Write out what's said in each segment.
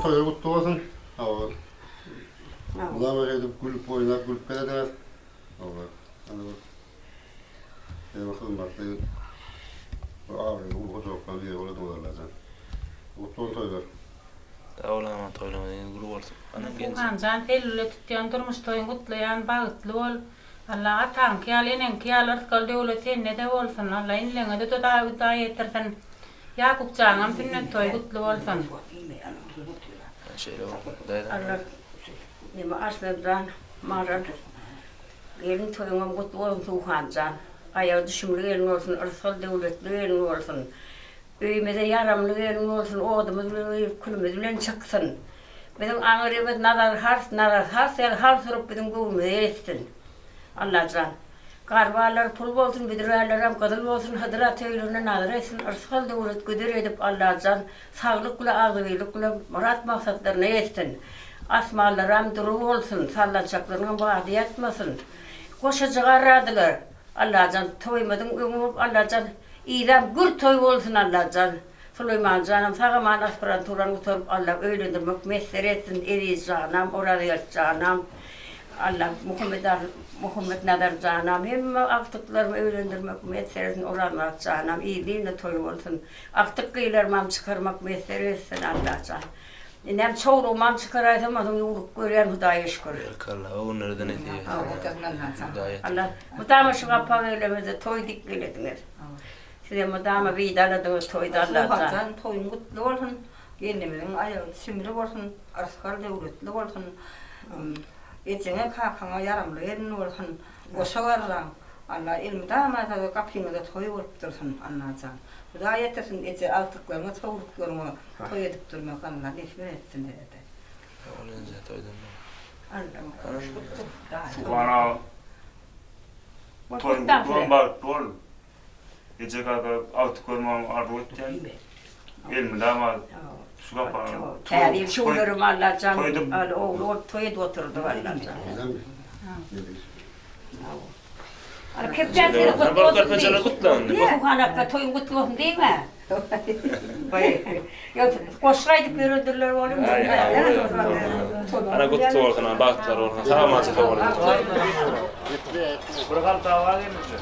toýlar gutly bolsun. Hawa. Mydama şeýdip gülüp oýnap gülüp gezediňiz. Hawa. Ana bir Size bir hyzmatly bir abraýly uly hojalyklaryň biri boladyňyz Allajan. Gutly bolsun toýlar. Sag bol aman toýlaryňyz ýene gür bolsun. Ana genji. Suhanjan sellule tutýan durmuş toýuň gutlaýan bagytly bol Alla ataňky ýaly eneňki ýaly yrsgal döwlet sendede bolsun Alla inleňede hudaý ýetirsin Ýakupjanyňam sünnet toýy gutly bolsun. Şeýle bolsun Hudaýdan. Alla neme Arslanjan Maral gelin toýuňam gutly bolsun Suhanjan aýagy düşümli gelin bolsun yrsgal döwletli gelin bolsun Öýümize ýaramly gelin bolsun, odumyz bilen girip, külümiz bilen çyksyn. Biziň aňrymyz nazar hars, nazar hars ýaly hars urup biziň göwnümize ýetsin. Allajan. Garbalary pul bolsun, büdrärlerem gyzyl bolsun, Hydyr ata öýlerine nazar etsin, yrsgal-döwlet güzer edip Allajan saglyk bile agzybirlik bile myrat-maksatlaryna ýetsin. Asmanlaram dury bolsun, sallançaklarynyňam bady ýatmasyn. Goşajy garradylar. Allajan toýumyzyň öňi bolup Allajan Yzam gür toý bolsun Allajan. Suleýmanjanam sag aman aspiranturany gutaryp Alla öýlendirmek miýesser etsin Ezizjanam Orazgeldijanam Alla Muhammet Muhammetnazarjanam hemme agtyklarymy öýlendirmek miýesser etsin Orazmyratjanam yzly-yzyna toý bolsun agtyk gyzlarymam çykarmak miýesser etsin Allajan Indem çowlugymam çykaraýsam onsoň ýuwlup görýän Hudaýa şükür. Berekella o günlerde nesip etsin. Hudaý etsin. Alla mydama şu gapa gelemizde toý dik gelediňiz. Size mydama widaladyňyz toýda Allajan. Suhanjan toýuň gutly bolsun, gelnimiziň aýagy çimli bolsun, yrsgal döwletli bolsun, ejeňe kakaňa ýaramly gelin bolsun, goşa garraň, Alla elmydama size gapyňyzda toý bolup dursun Allajan. Hudaý ýetirsin eje agtyklaryňa çowluklaryňa toý edip durmak Alla nesip etsin size-de. Sag bol enje toýdan Suhan aga Toýuň gutly bolsun bagtly bol. Eje kaka agtyk görmegimi arzuw etýän. Elmydama şu gapany Täze ýyl şowlarym Allajan al ogly bolup toý edip oturdyk Allajan. Al kepjan seni gutly bolsun diý. Suhan akga toýuň gutly bolsun diýme. Ýok goşgy aýdyp ýörendirler olam. Ana gutly bolsun ana bagtlar bolsun sag amança sag boluň. Bir halta bar elimizde.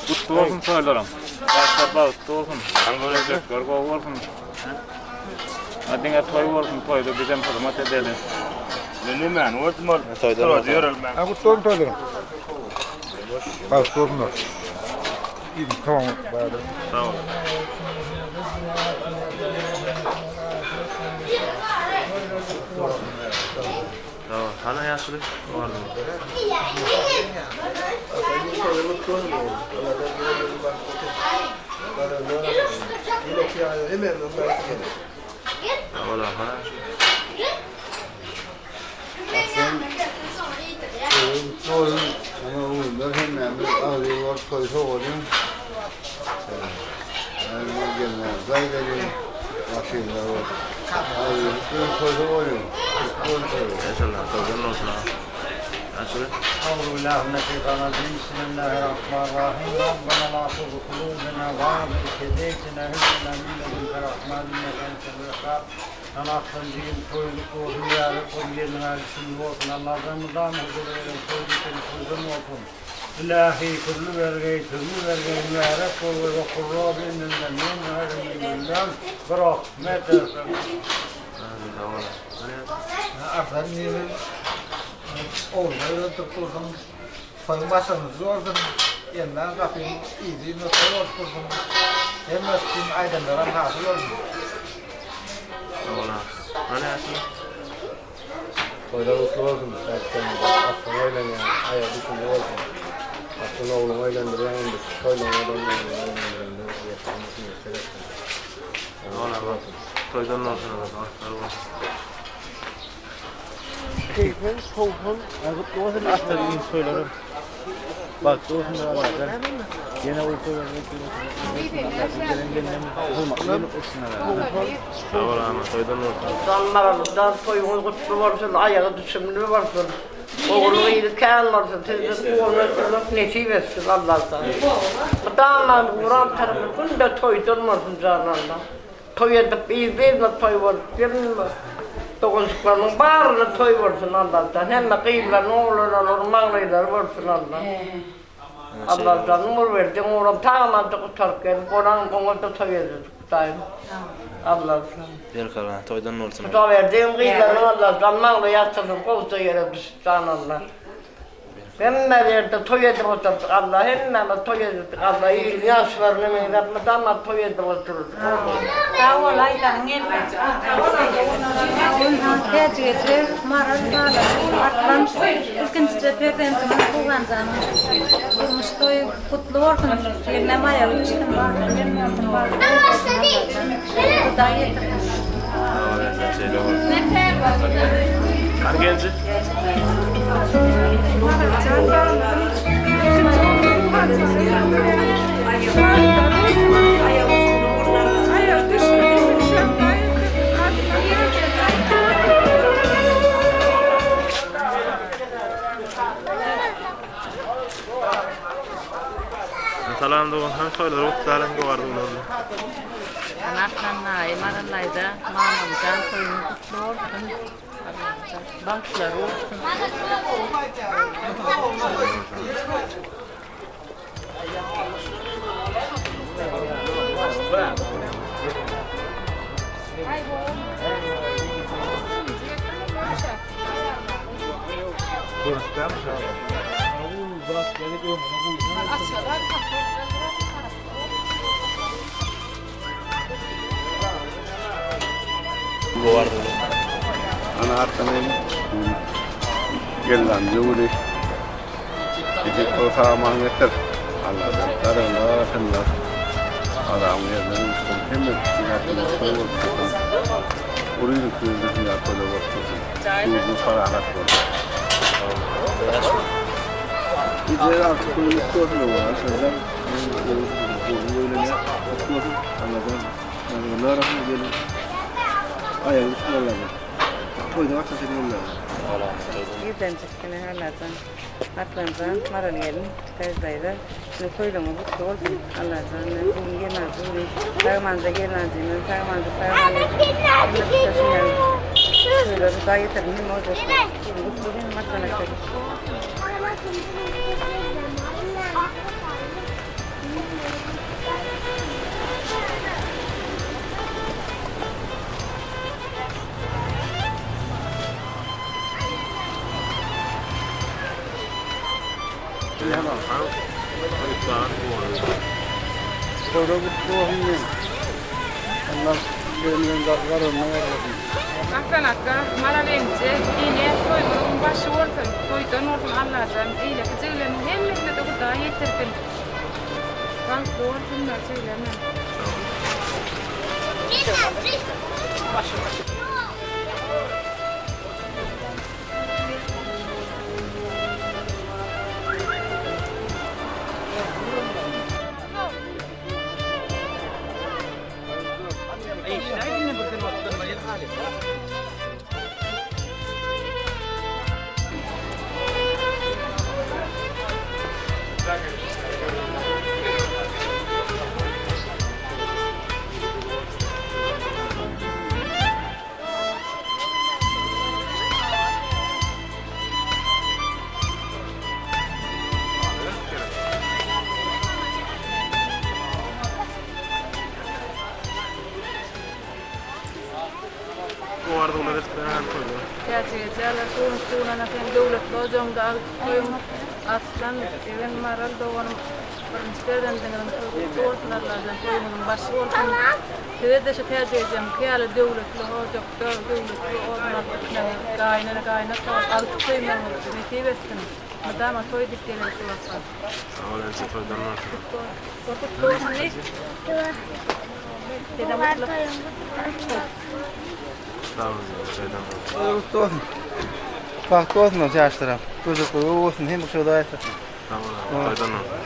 Gutly bolsun toýlaryň. Bagtlar bagtly bolsun. Görejekler gowy bolsun. Diňe toý bolsun, toýda bizem hyzmat edeli. Men nämäni gördüm ol? Toýda ýörelmän. Ha gutly bolsun toýlaryň. Bagtly bolsunlar. Iýdim tamam badyr. Sag bol. Sag bol. Hana ýaşuly. Enşallah toýdan bolsun aga. Ýaşuly. Arslan diýeli ogluny öýlendirip dursun, toýuň başlangyjy bolsun, emma gapyň yzy toý bolup dursun. Hemmesi üçin aýdanlaram hasyl bolsun. Toýlar gutly bolsun Arslan öýlenýän aýagy düşümli bolsun. Arslan ogluňy öýlendirýäň indi şu toýlaryňa öýlendirende ýetsin miýesser etsin. Toýdan bolsun bagtlar bolsun. Keýpem şowhun gutly bolsun Aslan iň toýlaryň. Bagtly bolsun Allajan. Ýene uly toýlar Sag bol ama toýdan bolsun. Arslan Maraldan toýuňyz gutly bolsun aýagy düşümli bolsun. Ogul gyzy kän bolsun sizden guwan ötürmek nesip etsin Allahjan. Mydama guran tarapy günde toýdan bolsun jan Allah. Toý edip yzly yzyna toý bolup gelin doganjyklarynyň baryna toý bolsun Allahjan. Hemme gyzlarynyň oglanlarynyň maglaýlary bolsun Allah. Allahjan nur berdi olam tagamanja gutaryp gelip olam oňada toý edildi Hudaýym. Allahjan. Berkarar toýdan bolsun. Hudawerdiň gyzlarynyň Allahjan maglaýy açylsyn gowja ýere düşüp jan Allah. Hemme ýerde toý edip oturdyk Alla hemmämiz toý edildik Alla iliň ýagşylaryna meňzäp mydama toý edip oturdyk. Sag bol aýdanyň gelsin. Täjik eje, Maral Balasy, Arslan ilkinjije perzentimiz Guwanjanyň durmuş toýy gutly bolsun. Gelinem aýagy düşsün, bagtly gelin bolsun, bagtly bolsun Allajan. Hudaý ýetirsin. Sag bol eje şeýle bolsun. Hany gelinjik. Salam dogan, hany toýlary gutlalyň bu arzuwlar bilen. Arslan daýy, Maral daýza, mamamjan toýuňyz gutly bolsun. Bagtlary bolsun. Ana arkadan gelin jöwri. Gidip ol saman getir. Allah'tan daraglar atynlar. Adam yerden uçtum. Hemme kişi toý bolsun. Uryny kızdı dünya toý bolsun. Ýurdu parahat bolsun. Gije artık kutlu olsun. Aşağıdan kutlu olsun. Allah'tan Allah rahmet eylesin. Aýagy üstüne Allah'tan. Toýda açyş edildi. Irden çykdyny Allajan. Arslanjan, Maral gelin, Täj daýza, ine toýlaryňyz gutly bolsun. Allajan, ine bu gün gelnaljy güni. Sagmanja gelnaljymyz, sagmanja sagman Hemme tutaşyn ýaly toýlar Hudaý ýetirsin hemme ojaklara. Gutly bolsun Arslan aka. Arslan akga, Maral enje, ene, toýuňyzyň başy bolsun, toýdan bolsun Allajan, beýleki jigileriň hemmesine-de Hudaý ýetirsin. Bagtly bolsunlar jigileriňem. Gowy arzuwlar edip beren toýlar. Täjige jalar suwuň suwlana sen döwletli ojagyňda agtyk toýuň Arslan egen Maral doganym birinji perzendiňiziň toýy gutly bolsun Allajan toýuňyzyň başy bolsun Size-de şu Täjige ejemki ýaly döwletli ojakda döwletli orun alyp gitmegiňiz gaýynene gaýynata bolup agtyk söýmegiňiz nesip etsin Mydama toý diýip gelen şu waka. Sag bol enje toýdan bolsun. Gutly bolsun diý. Dedem gutly. Gutly bolsun. Bagtly bolsunlar ýaşlaram. Gözi gowy bolsun, hemişe Hudaý saklasyn. Sag bol, toýdan bolsun.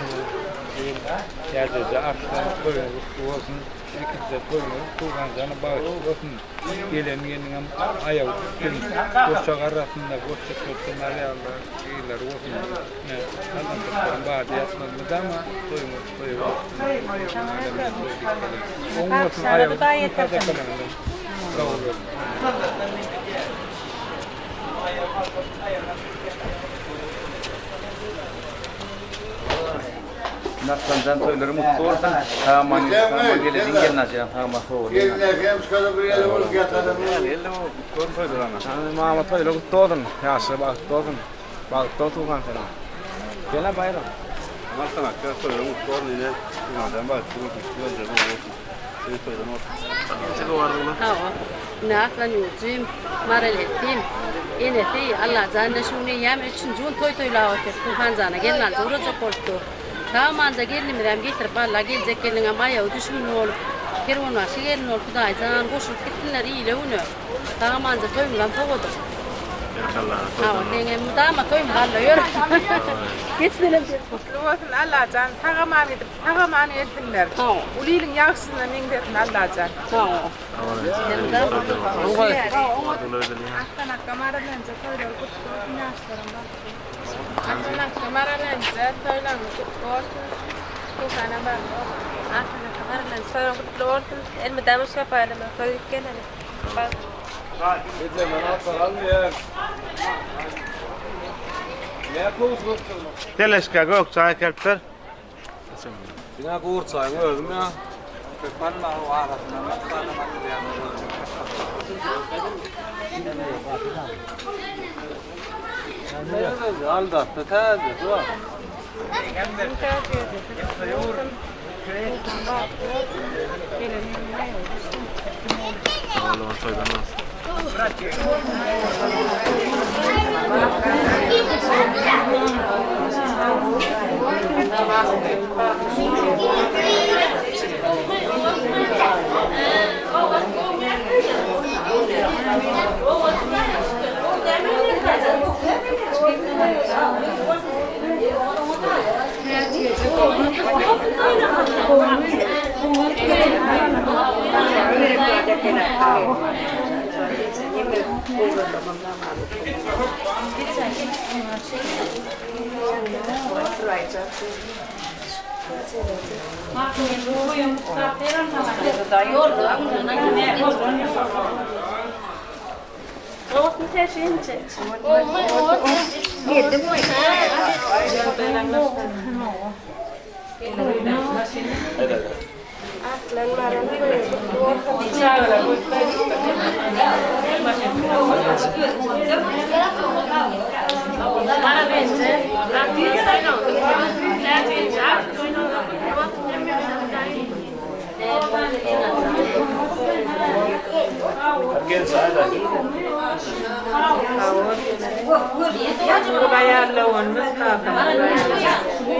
Täzeje Arslan toýuňyz gutly bolsun. Ilkinji toýuňyz Tuganjana bagyşly bolsun. Gelen gelniňem aýagy düşsün. Goşa garrasynda goşa çörçen alýarlar gyzlary bolsun. Ine aldançaklaryň bady ýatmaz mydama toýuňyz toýa bolsun. Oň bolsun aýagy düşsün sadakalaryňyzam kabul bolsun. Arslanjan toýlaryň gutly bolsun. Sag-aman sag-aman geleliň gelnajan sag-aman sag boluň. Mama toýlar gutly bolsun. Ýaşlar bagtly bolsun. Bagtly bol Tugan senem. Gel-ä Baýram. Arslan aka toýlaryň gutly bolsun ine. Tuganjan bagtly bolsun. Ýoljaň bolsun. Seň toýlaryň bolsun. Hawa. Ine Arslan ýurjym, Maral etdim. Enesi, Allajan ine şu gün eýýäm üçünji gün toý toýlap otyr. Tuhanjana gelnaljy gurajak bolup dur. Sag-amanja gelnimizem getirip Alla geljek gelniňem aýagy düşümli bolup, kerwenbaşy gelin bolup Hudaýjan goşulyp gitsinler ile-güne. Sag-amanja toýumyzam sowadyk. Hawa, seňem mydama toýumyz Alla ýör. Geçsenem. Gutly bolsun Allajan sag-aman gidip sag-aman gelsinler. Uly iliň ýagşysyna meňzesin Allajan. Aslan akga Maralenje toýlary gutly bolsun ýaşlaram bagtly. Aslan akga Maralenje toýlaryňyz gutly bolsun. Tuhanam bagtly bolsun. Aslan akga Maralenje toýlaryň gutly bolsun. Elmydama şu apaýlama toý edip geleli. Teleşka gök çaý kelipdir. Diňe gurçaýyň özüm ýa. Aldatdy täze bu.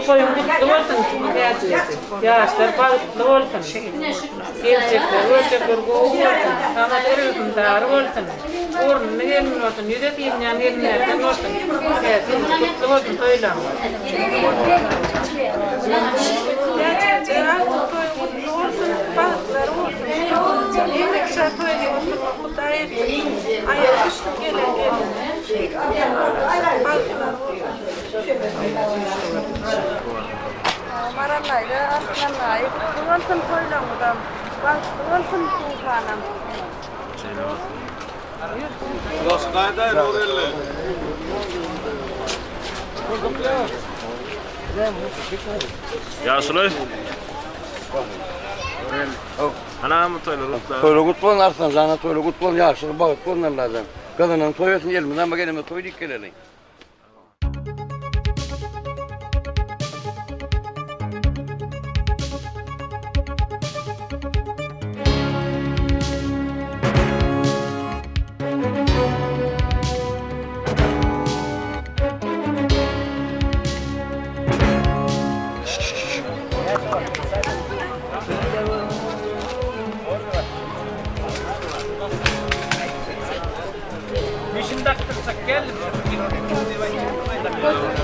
Toýuň gutly bolsun Täjigesi. Ýaşlar bagtly bolsun. Geljekler görjekler gowy bolsun. Saňa röwşün-dary bolsun. Orunly gelin bolsun. Ýüze siňýän gelinlerden bolsun. Täjigesi gutly bolsun toýlaň. Täjigesi toýuň gutly bolsun. Bagtlary bolsun. Hemme kişä toý edip oturmak Hudaý etsin. Aýagy düşsün gelen geline. Bagtlary bolsun. Marallaýda Arslanlaýy gutly bolsun toýlaryňyzam bagtly bolsun Suhanam. Ýaşuly. Anam toýlar gutly. Toýlar gutly bolsun Arslan jana toýlar gutly bolsun ýaşlar bagtly bolsun Allajan. Gazanan toý etsin elmydama gelende toý diýip geleliň.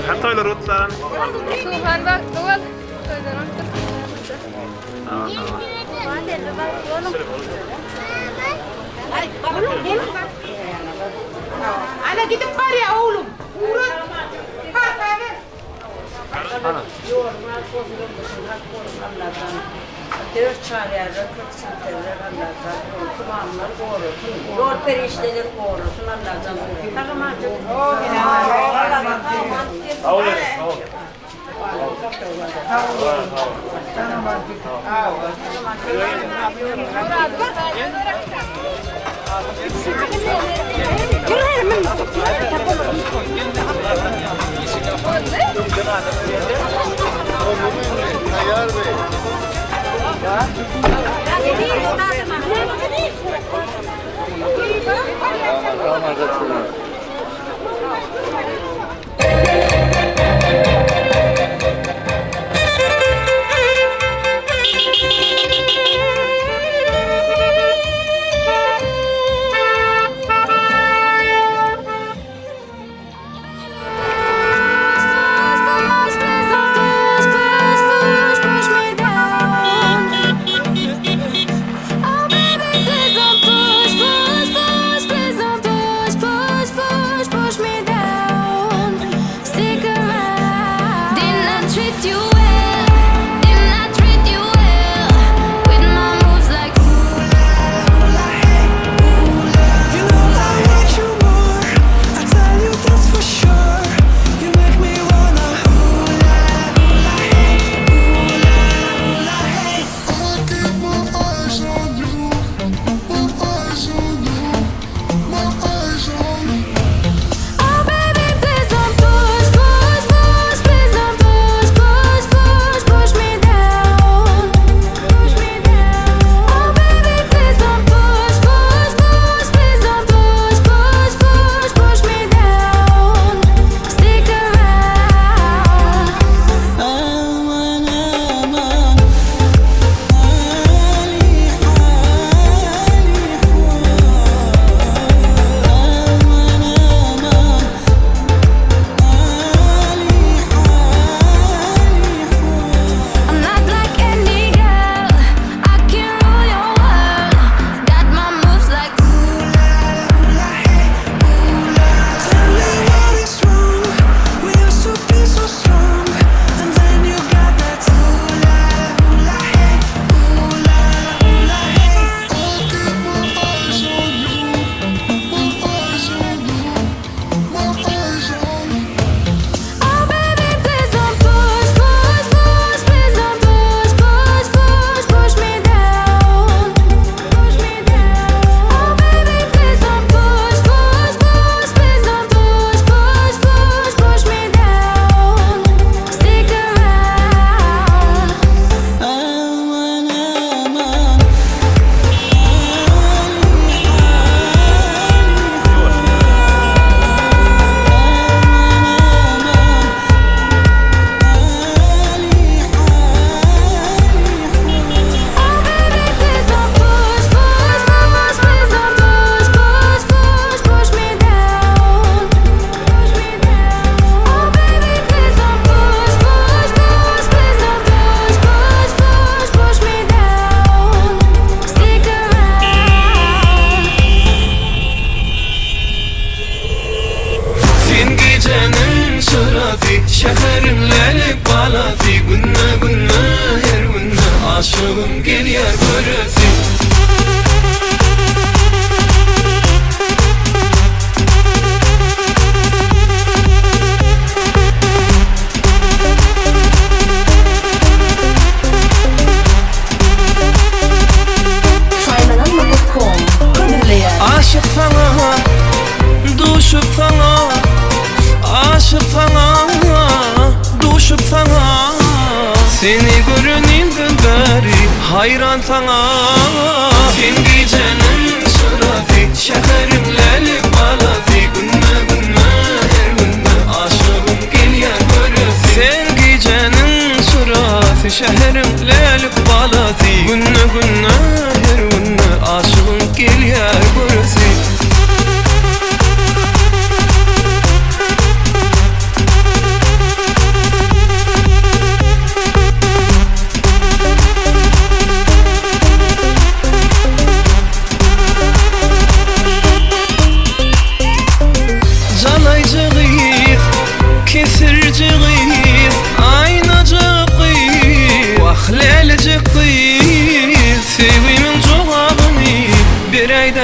Hem toýlar gutlan. Suhan bagtly bol. Toýlaryň gutly. Ana gidip barýa oglum. Ugrat. Parka ber. Ýoluň ak bolsun, ýoldaşyň hak bolsun Allajan. Dört çaryýarlar, 40 çilterler Allajan. Ymamlar gorasyn. Ýol perişdeleri gorasyn Allajan. Sag-aman Sag bol, sag bol.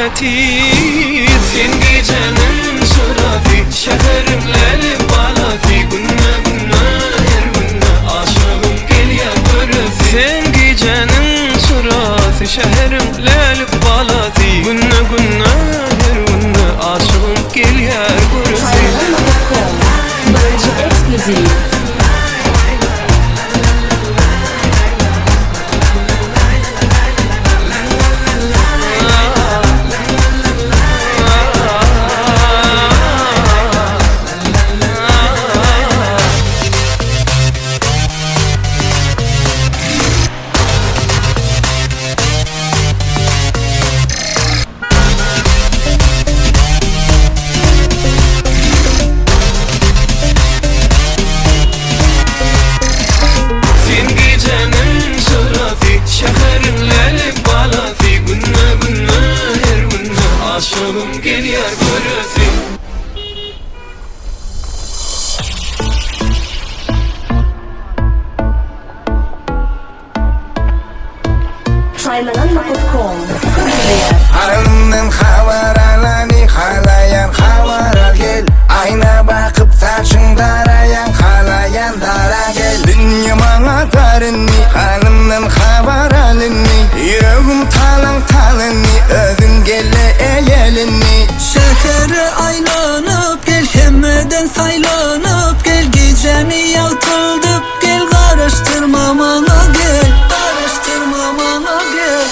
getir. Sen gijäniň çyrasy, şäheriň läle balasy, Günde günde her günde aşygym gelýär göresi. Sen gijäniň çyrasy, şäheriň läle balasy, Günde günde her günde aşygym gelýär göresi. Birinji eksklýuziw. Sen gijäniň çyrasy, şäheriň läle balasy, Günde-günde, her günde aşygym gelýär göresi. Saýlanan Nokut.com hödürleýär. Halymdan habar alany halaýan habar al gel Aýna bakyp saçyň daraýan halaýan dara gel Dünýe maňa dar indi halymdan habar al indi Ýüregim talaň tal indi özüň gelle eýel indi Şähere aýlanyp gel hemmeden saýlanyp gel Gijämi ýagtyldyp Gel garaşdyrma maňa gel Garaşdyrma maňa gel.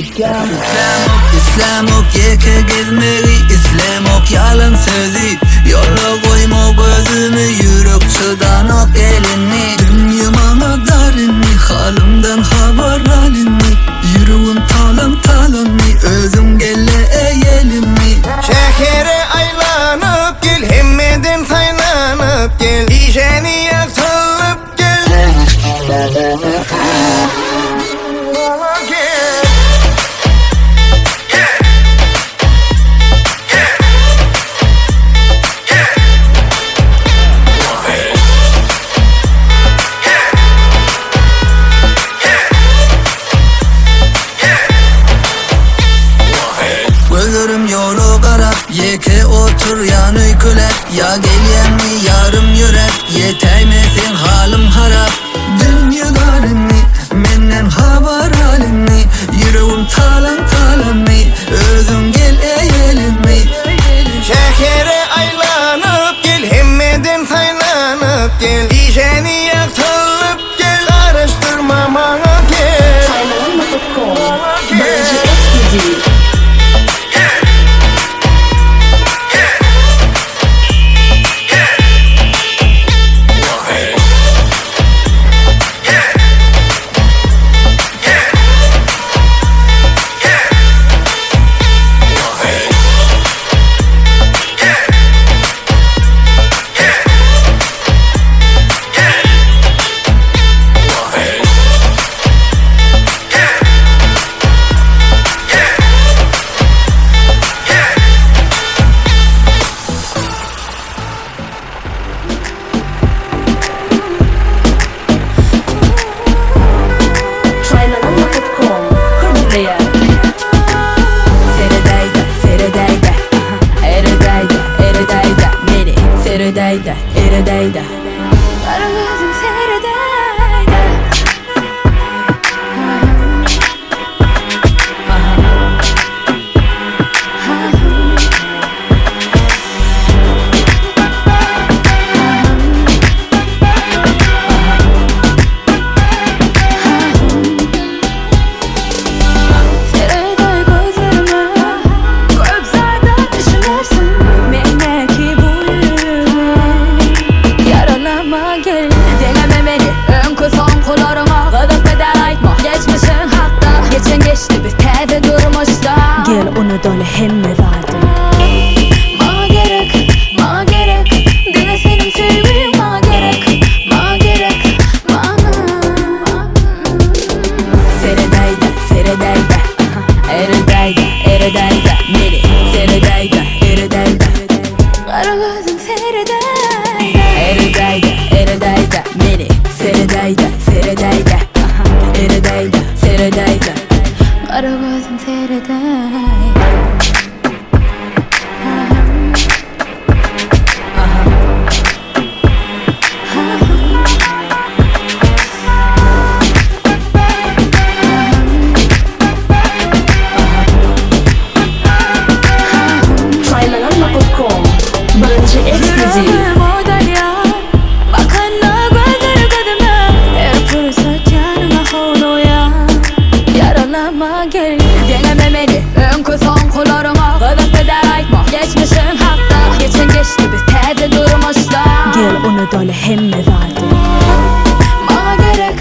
Islämok, islämok ýeke gezmegi Islämok ýalan sözi Ýola goýmak özümi Ýürek çydanok elini Dünýe maňa dar indi Halymdan habar al indi Ýüregim talaň talandy Özüň gelle eý elimi Şähere aýlanyp gel Hemmeden saýlanyp gel Gijäni ýagtylyp Gözlerim ýola garap, ýeke oturýan öýkeläp, Ýa gelýäňmi ýarym ýöräp, Ýetäýmeseň halym harap. Dünýe gar indi, menden habar al indi, Ýüregim talaň talandy, Özüň gel eý elimi. Şähere aýlanyp gel, hemmeden saýlanyp gel, Gijäni ýagtylyp gel, garaşdyrma maňa gel. Saýlanan.com Birinji eksklýuziw. Saýlanan.com hödürleýär. Seredäýdä, seredäýdä, Eredäýdä, eredäýdä, meni Seredäýdä, eredäýdä. Gara gözüm seredäýdä. Seredäý gözlerime, köp zada düşünersiň, Mendäki bu ýüregi ýaralama gel. Deňeme meni öňki soňkularyňa Gyzykly däl aýtma geçmişiň hakda Geçen geçdi biz täze durmuşda. Gel unudaly hemme zady. Maňa gerek, maňa gerek, diňe seniň söýgüň maňa gerek, maňa gerek, maňa. Seredäýdä, seredäýdä. Seredäýdä, seredäýdä. Gara gözüm seredäý. Saýlanan nokat.com Birinji ekskluziw. Ýüregim odalýar, bakanda gözleri gözüme, Her pursat ýanyňa howlugýar, ýaralama gel. Deňeme meni öňki soňkularyňa Gyzykly däl aýtma geçmişiň hakda Geçen geçdi biz täze durmuşda. Gel unudaly hemme zady. Maňa gerek,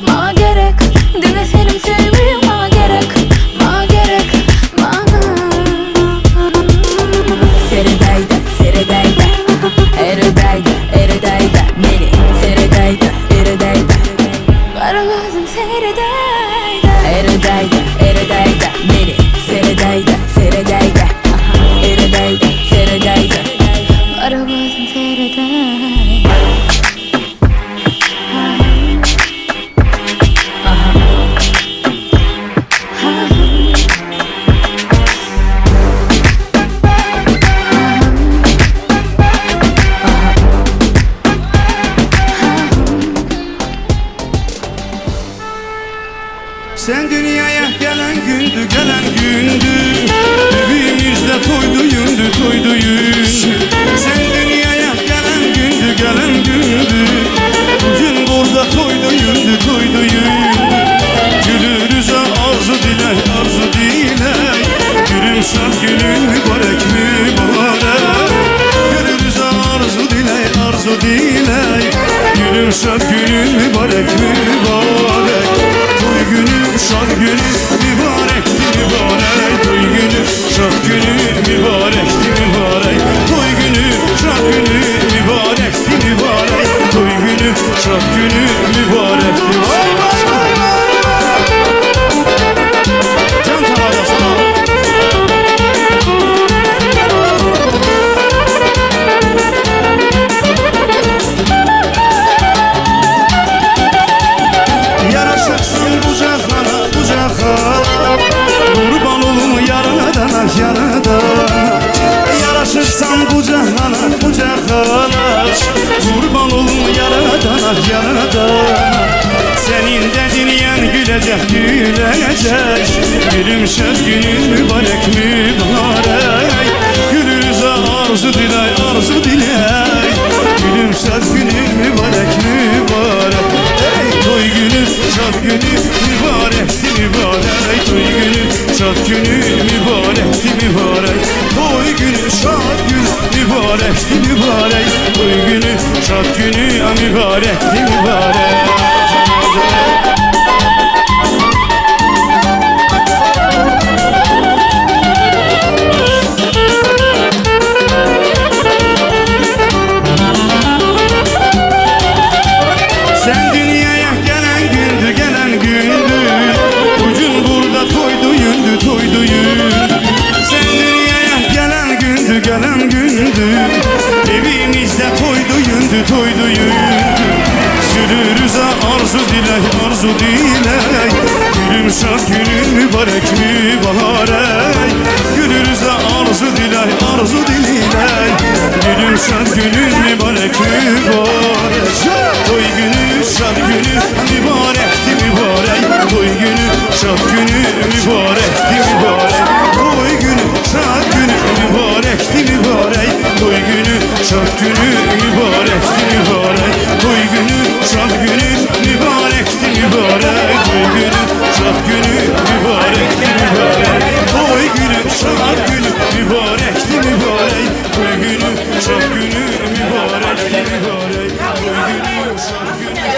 maňa gerek, diňe seniň söýgüň maňa gerek, maňa gerek, maňa. Seredäýdä, seredäýdä, eredäýdä, eredäýdä meni Seredäýdä, eredäýdä. Gara gözüm seredäýdä. Eredäýdä, eredäýdä meni Seredäýdä, seredäýdä, eredäýdä, seredäýdä. Gara gözüm seredäý. Sen dünyaya gelen gündü gelen gündü Evimizde toydu yündü toydu yündü Sen dünyaya gelen gündü gelen gündü Bugün burada toydu yündü toydu yündü Gülürüz arzu dilek arzu dilek Gülümser günün mübarek mübarek Gülürüz arzu dilek arzu dilek Gülümser günün mübarek mübarek Toy günü şad günü mübarekti mübarek Toy günü şad günü mübarekti mübarek Toy günü şad günü mübarekti mübarek Toy günü şad günü mübarekti Vay vay vay vay vay Can tavada sana Yaraşıksın bu cahana bu cahana Kurban olum yaradana yaradana Yaraşıksan bu cahana bu cahana Kurban olum yaradana yaradana Senin de dinleyen gülecek gülecek Gülümser günün mübarek mübarek Gülürüz arzu dilay arzu dilay Gülümser günün mübarek mübarek Ey toy günü şad günü mübarekti mübarek Toy günü şad günü mübarekti mübarek Toy günü şad günü mübarekti mübarek Toy günü şad günü mübarekti mübarek Sen dünyaya gelen gündü gelen gündü Bugün burada toydu yündü toydu yündü Sen dünyaya gelen gündü gelen gündü Evimizde toydu yündü toydu yündü Gülürüz arzu dilek arzu dilek Gülümser günün mübarek mübarek Gülürüz arzu dilek arzu dilek Gülümser günün mübarek mübarek Toy günü şad günü mübarekti mübarek Toy günü şad günü mübarekti mübarek Toy günü şad günü mübarekti mübarek Toy günü şad günü mübarekti mübarek Toy günü şad günü mübarekti mübarek Toy günü şad günü mübarekti mübarek Toy günü şad günü mübarekti mübarek Toy günü şad günü mübarekti mübarek Toy günü şad günü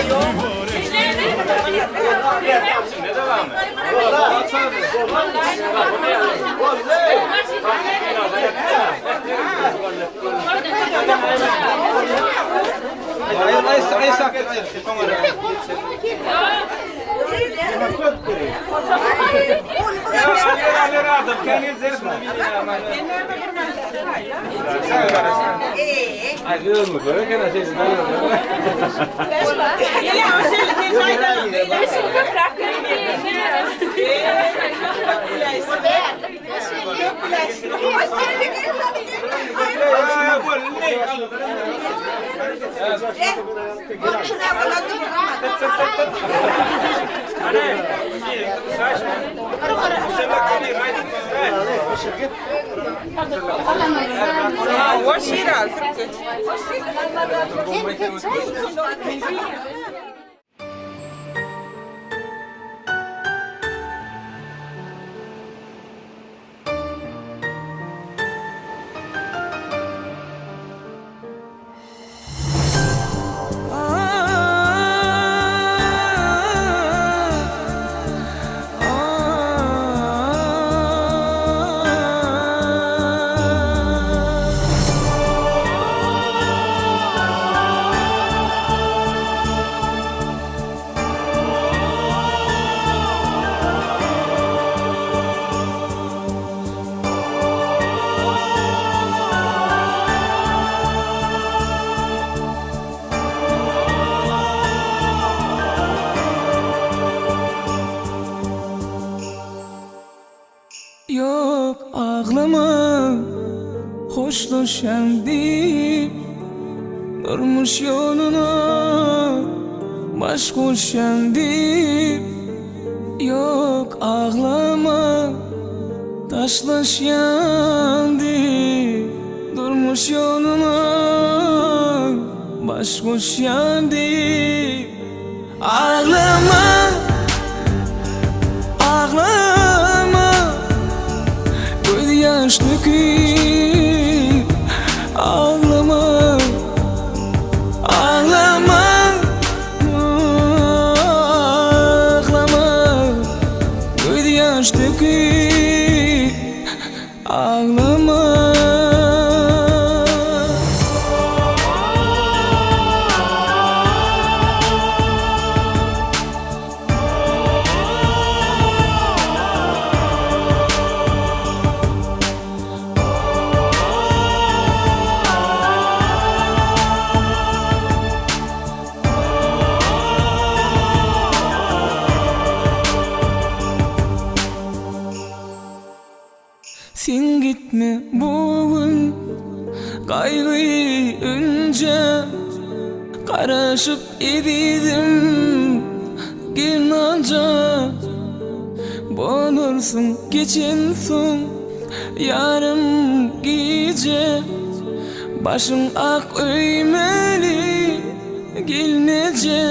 Hawa, Şiraly sürüp geç. Ýok aglama hoşlaşýan diýip Durmuş ýoluna baş goşýan diýip Ýok aglama taşlaşýan diýip Durmuş ýoluna baş goşýan diýip Aglama Aglama Göz ýaş döküp Aglama Aglama Aglama Göz ýaş döküp Aglama. Sen gitme bu gün gaýgy ünje Garaşyp ezizim gelnaja Bolarsyň geçensoň ýarym gije Başyň ak öýmeli gelneje.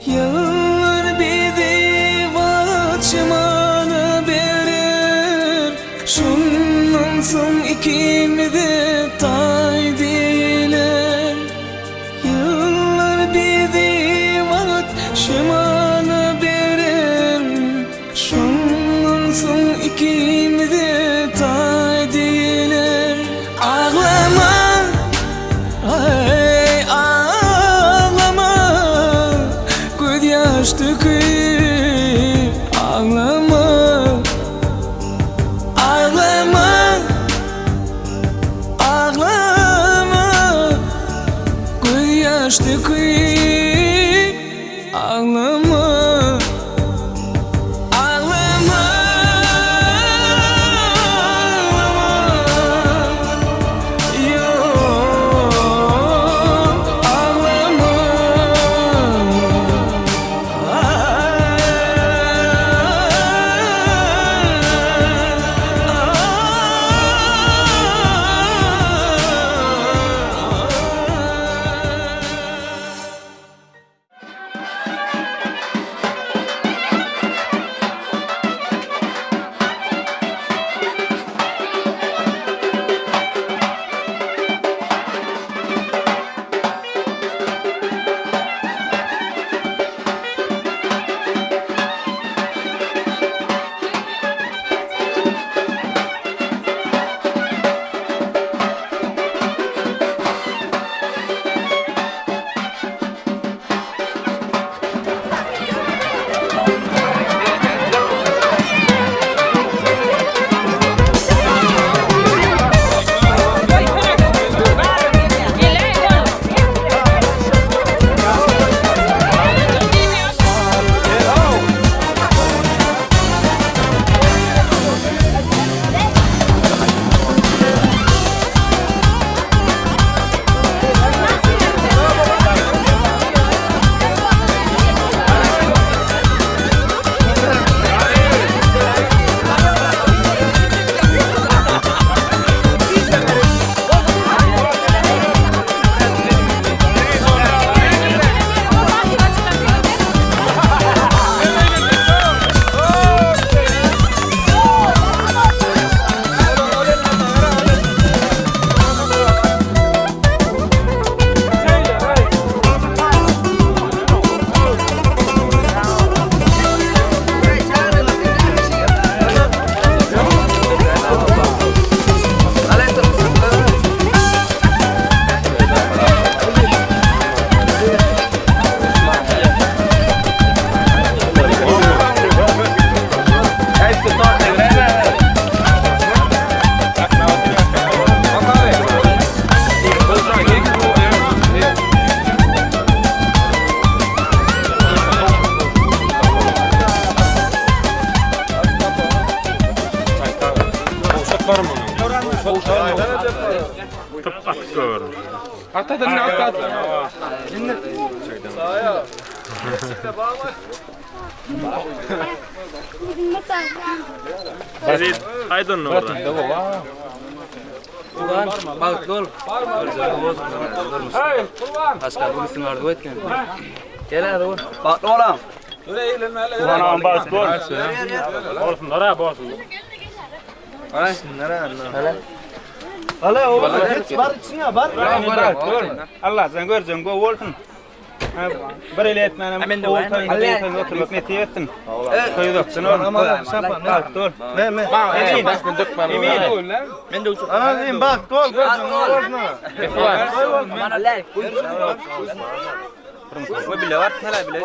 Ýyllar bizi wagt-şemala berer, Şondan soň ikimize taý diýiler. Ýyllar bizi wagt-şemala berer, Şondan soň ikimize taý diýiler. Aglama! Aý aglama göz ýaş döküp aglama Aglama aglama göz ýaş döküp aglama Aglama Ýok aglama. Gördüm. Atadan ne atat? Aziz, aýdyn orada. Kurban, bagtly ol. Hey, Kurban. Başka bir üstün arzuw etken. Gel hadi ol. Bagtly olam. Kurban ağam bagtly ol. Bolsunlar ha, bolsun. Hala oğlum geç bar içine bar. Allah sen görjen gowy bolsun. Bir ele etmänem ogul toýunda oturmak nesip etsin. Toý uzakçyn ol. Bagtly ol. Ne ne? Emin. Emin. Men de uçur. Ana bagtly ol görjen bolsun. Bile var, hele bile.